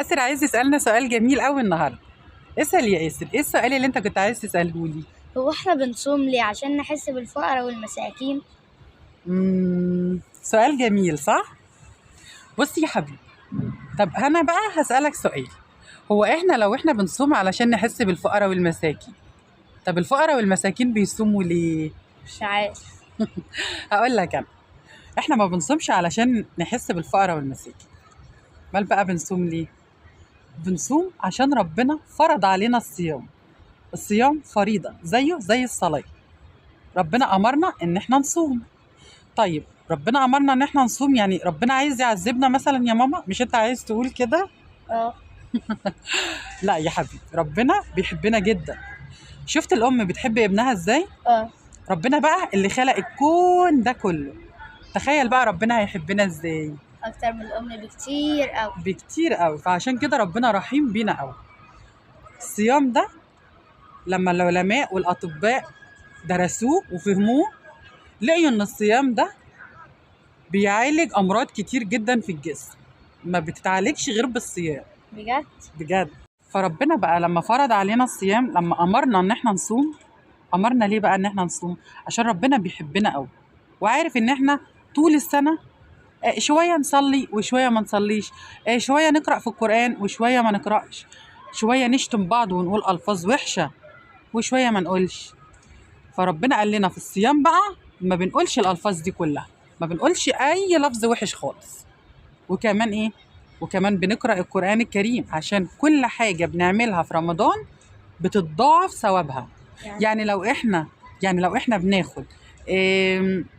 آسر عايز يسألنا سؤال جميل قوي النهارده. اسأل يا آسر، ايه السؤال اللي انت كنت عايز تسأله لي؟ هو احنا بنصوم ليه؟ عشان نحس بالفقراء والمساكين. سؤال جميل صح؟ بصي يا حبيبي، طب انا بقى هسألك سؤال. هو احنا لو احنا بنصوم علشان نحس بالفقراء والمساكين، طب الفقراء والمساكين بيصوموا ليه؟ مش عارف. هقول لك انا، احنا ما بنصومش علشان نحس بالفقراء والمساكين. امال بقى بنصوم ليه؟ بنصوم عشان ربنا فرض علينا الصيام. الصيام فريضة زيه زي الصلاة. ربنا أمرنا إن احنا نصوم. طيب ربنا أمرنا إن احنا نصوم، يعني ربنا عايز يعذبنا مثلا يا ماما؟ مش أنت عايز تقول كده؟ اه. لا يا حبيبي، ربنا بيحبنا جدا. شفت الأم بتحب ابنها إزاي؟ اه. ربنا بقى اللي خلق الكون ده كله، تخيل بقى ربنا هيحبنا إزاي؟ اكتر من الام بكتير قوي. بكتير قوي. فعشان كده ربنا رحيم بينا قوي. الصيام ده لما العلماء والأطباء درسوه وفهموه، لقيوا إن الصيام ده بيعالج أمراض كتير جدا في الجسم ما بتتعالجش غير بالصيام. بجد؟ بجد. فربنا بقى لما فرض علينا الصيام، لما أمرنا إن احنا نصوم، أمرنا ليه بقى إن احنا نصوم؟ عشان ربنا بيحبنا قوي، وعارف إن احنا طول السنة شوية نصلي وشوية ما نصليش، شوية نقرأ في القرآن وشوية ما نقرأش، شوية نشتم بعض ونقول ألفاظ وحشة وشوية ما نقولش. فربنا قال لنا في الصيام بقى ما بنقولش الألفاظ دي كلها، ما بنقولش أي لفظ وحش خالص. وكمان إيه؟ وكمان بنقرأ القرآن الكريم، عشان كل حاجة بنعملها في رمضان بتتضاعف ثوابها. يعني لو إحنا بناخد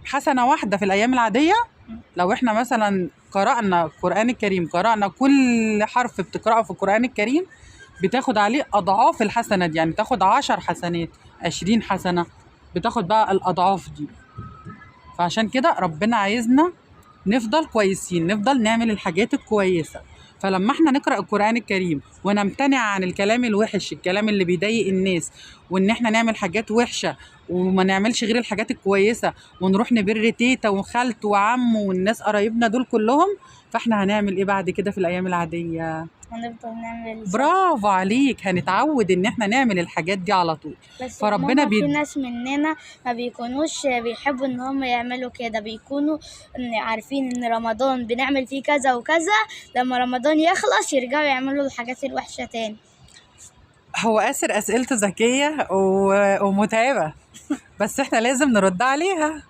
حسنة واحدة في الأيام العادية، لو احنا مثلا قرأنا القرآن الكريم، قرأنا كل حرف بتقرأه في القرآن الكريم بتاخد عليه أضعاف الحسنة دي، يعني تاخد 10 حسنات، 20 حسنة، بتاخد بقى الأضعاف دي. فعشان كده ربنا عايزنا نفضل كويسين، نفضل نعمل الحاجات الكويسة. فلما احنا نقرأ القرآن الكريم ونمتنع عن الكلام الوحش، الكلام اللي بيضايق الناس، وان احنا نعمل حاجات وحشة وما نعملش غير الحاجات الكويسة، ونروح نبر تيتا وخالته وعمه والناس قرايبنا دول كلهم، فاحنا هنعمل ايه بعد كده في الايام العادية؟ هنفضل نعمل. برافو عليك، هنتعود ان احنا نعمل الحاجات دي على طول. بس فربنا في ناس مننا ما بيكونوش بيحبوا ان هم يعملوا كده، بيكونوا عارفين ان رمضان بنعمل فيه كذا وكذا، لما رمضان يخلص يرجعوا يعملوا الحاجات الوحشة تاني. هو آسر أسئلته ذكية ومتعبة، بس احنا لازم نرد عليها.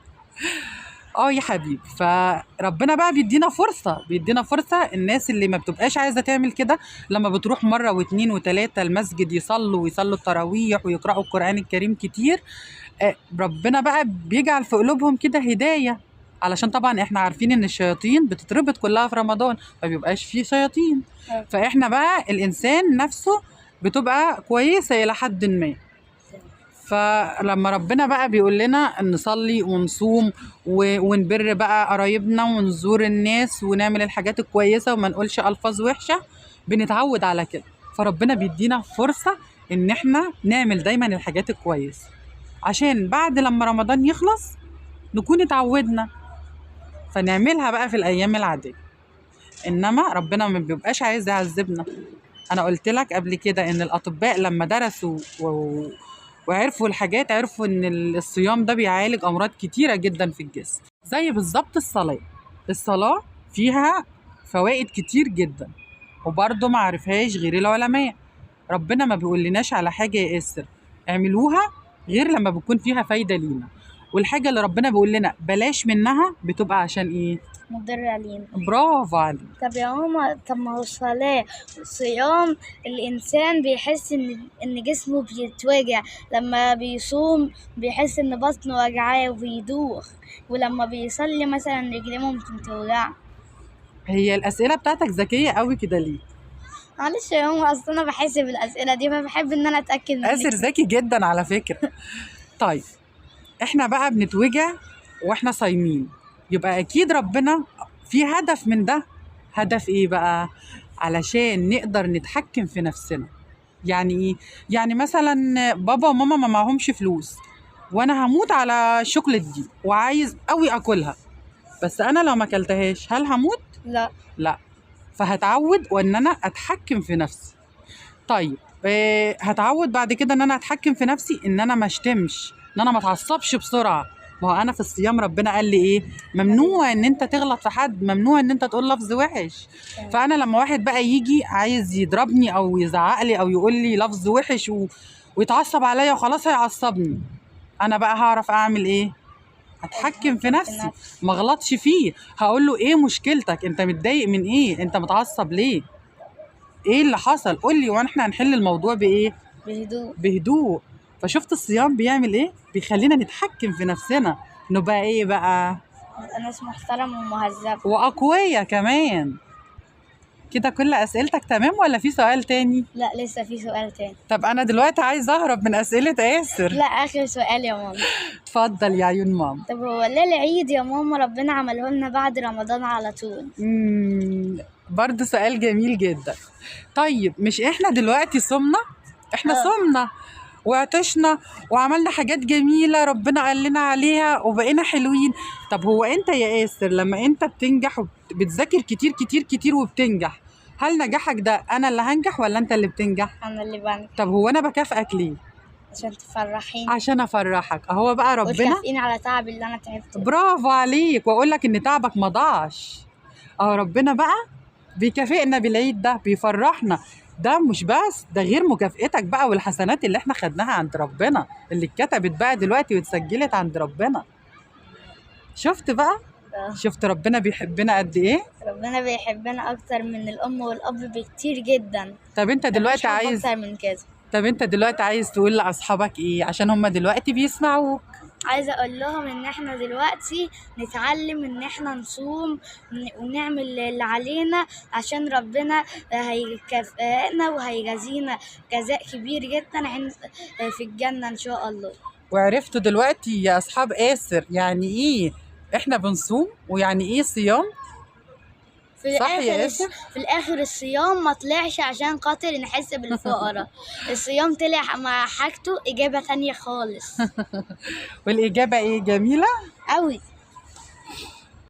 يا حبيبي، فربنا بقى بيدينا فرصة، بيدينا فرصة. الناس اللي ما بتبقاش عايزة تعمل كده، لما بتروح مرة واثنين وثلاثة المسجد يصلوا ويصلوا التراويح ويقرأوا القرآن الكريم كتير، ربنا بقى بيجعل في قلوبهم كده هداية. علشان طبعا احنا عارفين ان الشياطين بتتربط كلها في رمضان، ما بيبقاش فيه شياطين. فاحنا بقى الانسان نفسه بتبقى كويسة الى حد ما. فلما ربنا بقى بيقول لنا نصلي ونصوم ونبر بقى قرايبنا ونزور الناس ونعمل الحاجات الكويسة وما نقولش ألفاظ وحشة، بنتعود على كده. فربنا بيدينا فرصة ان احنا نعمل دايما الحاجات الكويسة، عشان بعد لما رمضان يخلص نكون اتعودنا فنعملها بقى في الأيام العادية. إنما ربنا ما بيبقاش عايز يعذبنا. أنا قلت لك قبل كده إن الأطباء لما درسوا وعرفوا الحاجات، عرفوا ان الصيام ده بيعالج امراض كتيرة جدا في الجسم، زي بالظبط الصلاة. الصلاة فيها فوائد كتير جدا، وبرضه ما عرفهاش غير العلماء. ربنا ما بيقولناش على حاجة يا ياسر اعملوها غير لما بتكون فيها فايدة لينا. والحاجة اللي ربنا بيقول لنا بلاش منها بتبقى عشان ايه؟ مضرة لينا. برافو عليك. طب يا ماما، طب ما هو الصلاة والصيام الإنسان بيحس إن جسمه بيتوجع، لما بيصوم بيحس إن بطنه وجعاه وبيدوخ، ولما بيصلي مثلا رجليه ممكن توجعه. هي الأسئلة بتاعتك ذكية قوي كده ليه؟ معلش يا ماما، أصل أنا بحس بالأسئلة دي، فبحب إن أنا أتأكد منك. آسر ذكي جدا على فكرة. طيب إحنا بقى بنتوجع وإحنا صايمين، يبقى أكيد ربنا في هدف من ده. هدف إيه بقى؟ علشان نقدر نتحكم في نفسنا. يعني إيه؟ يعني مثلا بابا وماما ما معهمش فلوس، وأنا هموت على الشوكولاتة دي وعايز قوي أكلها، بس أنا لو ما أكلتهاش هل هموت؟ لا. لا. فهتعود وان انا اتحكم في نفسي. طيب هتعود بعد كده ان انا اتحكم في نفسي، ان انا ما اشتمش، ان انا ما اتعصبش بسرعة. ما هو انا في الصيام ربنا قال لي ايه؟ ممنوع ان انت تغلط في حد، ممنوع ان انت تقول لفظ وحش. فانا لما واحد بقى يجي عايز يضربني او يزعق لي او يقول لي لفظ وحش ويتعصب عليا وخلاص هيعصبني، انا بقى هعرف اعمل ايه؟ اتحكم في نفسي، ما اغلطش فيه. هقول له ايه مشكلتك؟ انت متضايق من ايه؟ انت متعصب ليه؟ ايه اللي حصل؟ قول لي، واحنا هنحل الموضوع بايه؟ بهدوء. بهدوء. فشفت الصيام بيعمل ايه؟ بيخلينا نتحكم في نفسنا، نبقى ايه بقى؟ ناس محترم ومهذبة واقوياء كمان. كده كل اسئلتك تمام ولا في سؤال تاني؟ لا لسه في سؤال تاني. طب انا دلوقتي عايز اهرب من اسئلة آسر. لا اخر سؤال يا ماما. اتفضل يا عيون ماما. طب هو ليه العيد يا ماما ربنا عمله لنا بعد رمضان على طول؟ برضه سؤال جميل جدا. طيب مش احنا دلوقتي صمنا؟ احنا صمنا وعطشنا وعملنا حاجات جميلة ربنا قال لنا عليها وبقينا حلوين. طب هو انت يا آسر لما انت بتنجح وبتذاكر كتير كتير كتير وبتنجح، هل نجاحك ده انا اللي هنجح ولا انت اللي بتنجح؟ انا اللي بنجح. طب هو انا بكافئك ليه؟ عشان تفرحيني. عشان افرحك. اهو بقى ربنا وتكافئيني على تعبي اللي انا تعبته. برافو عليك. واقول لك ان تعبك ما ضاعش. اهو ربنا بقى بيكافئنا بالعيد ده، بيفرحنا. ده مش بس ده، غير مكافئتك بقى والحسنات اللي احنا خدناها عند ربنا، اللي اتكتبت بقى دلوقتي واتسجلت عند ربنا. شفت بقى؟ شفت ربنا بيحبنا قد ايه؟ ربنا بيحبنا اكتر من الام والاب بكتير جدا. طب انت دلوقتي عايز اكتر من كده. طب انت دلوقتي عايز تقول لاصحابك ايه عشان هم دلوقتي بيسمعوك؟ عايزه اقول لهم ان احنا دلوقتي نتعلم ان احنا نصوم ونعمل اللي علينا عشان ربنا هيكافئنا وهيجازينا جزاء كبير جدا في الجنة ان شاء الله. وعرفتوا دلوقتي يا اصحاب آسر يعني ايه احنا بنصوم ويعني ايه صيام؟ في صح يا آسر؟ في الاخر الصيام ما طلعش عشان خاطر نحس بالفقراء. الصيام طلع مع حاجته اجابه تانية خالص. والاجابة ايه؟ جميلة قوي.